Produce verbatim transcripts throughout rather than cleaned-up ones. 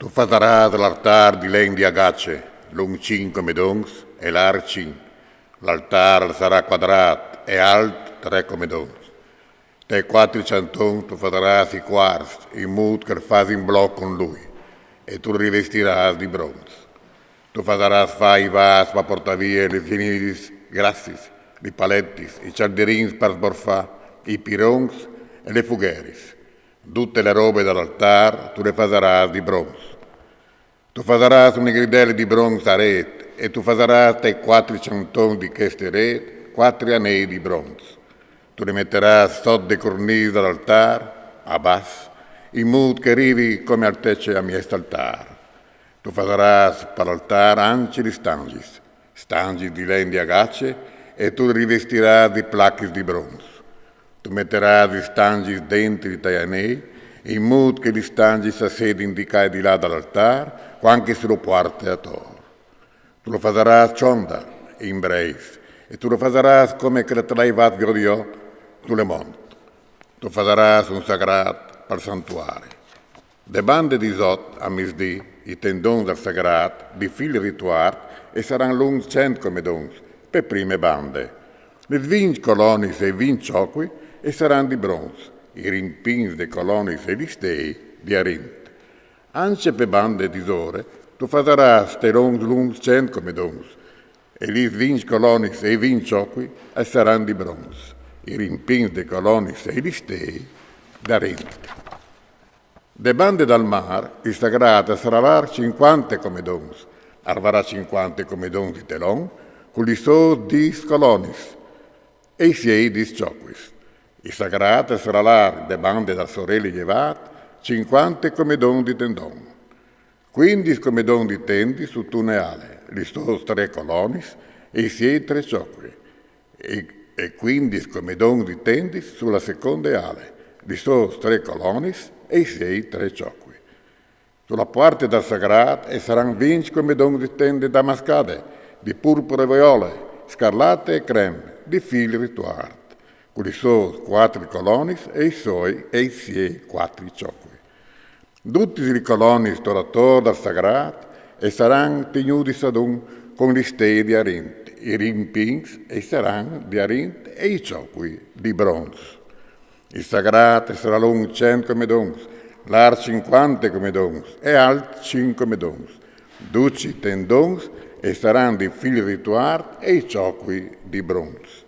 Tu fasaràs l'altâr di len di agace, long cinc comedons e larc cinc. L'altâr al sarà cuadrât e alt trê comedons. Tai cuatri cjantons tu fasaràs i cuarts, in mût che al fasi in bloc cun lui, e tu lu rivestirâs di bronç. Tu fasaràs fâ i vâs par puartâ vie lis cenizis grassis, lis paletis, i cjaldirins par sborfâ, i pirons e lis fugheriis. Dute la robe dal altâr tu le fasarâs di bronç. Tu fasaràs une gridele di bronç a rêt, e tu fasaràs tai cuatri cjantons di cheste rêt cuatri anei di bronç. Tu le meterâs sot de cornîs dal altâr, a bas, in mût che e rivi come altece a mieç altâr. Tu fasarâs pal altâr ancje lis stangjis, stangjis di len di agace, e tu lis rivestirâs di plachis di bronç. Tu meterâs lis stangjis dentri tai anei, in mût che lis stangjis a sedin di ca e di là dal altâr, cuant che se lu puarte ator. Tu lu fasarâs cionda, in breis, e tu lu fasarâs come che te l'ai fat viodi jo, tu le mont. Tu fasarâs un sagrât pal santuari. De bande di sot, a misdì, i tendons dal sagrât, di fîl rituart, e saran longhi cent comedons, pe prime bande. Lis vincj colonis e i vincj cjocui e saran di bronç, i rimpins de colonis e lis stei di arint. Ancje pe bande di sore, tu fasarâs stelons longhi cent comedons, e lis vincj colonis e i vincj cjocui e saran di bronç, i rimpins de colonis e lis stei di arint. De bande dal mâr, il sagrât al sarà larc cincuante comedons, al varà cincuante comedons di telon, cu lis sôs dîs colonis e i siei dîs cjocuis. Il sagrât al sarà larc de bande dal soreli jevât cincuante comedons di tendon, cuindis comedons di tendis sut une ale, lis sôs trê colonis e i siei trê cjocui, e, e cuindis comedons di tendis su la seconde ale, lis sôs trê colonis e i siei trê cjocui. Su la puarte dal sagrât e saran vincj comedons di tende damascade, di purpure e vaiole, scarlate e crem, di fîl rituart, cu lis sôs cuatri colonis e i siei, e i siei cuatri cjocui. Dutis lis colonis tor ator dal sagrât e saran tignudis adun cun lis stei di arint, i rimpins e i saran di arint e i cjocui di bronç. Il sagrât e sarà longhi cent comedons, larc cincuante comedons e alt cinc comedons. Ducj i tendons e saran di fîl rituart e i cjocui di bronç.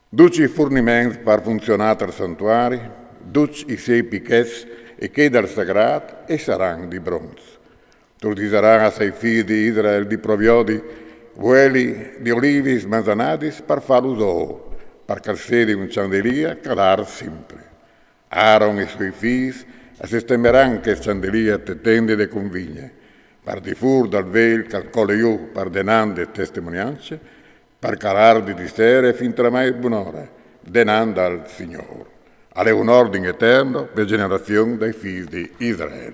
Ducj i furniments par funzionâ tal santuari, ducj i siei pichets e chei dal sagrât e saran di bronç. Tu disarâs ai fîs di Israel di proviodi fueli di olivis manzanadis par fâ lûs, par che al sedi un cjandelia che al arde simpri. Aron e i siei fîs a sistemaran chest cjandelia te tende de convigne, par difûr dal vêl che al cole jù par denant de testemoniance, par che al ardi di sere fin tremai bunore, denant dal Signôr. Al è un ordin etern pe gjenerazion dai fîs di Israel.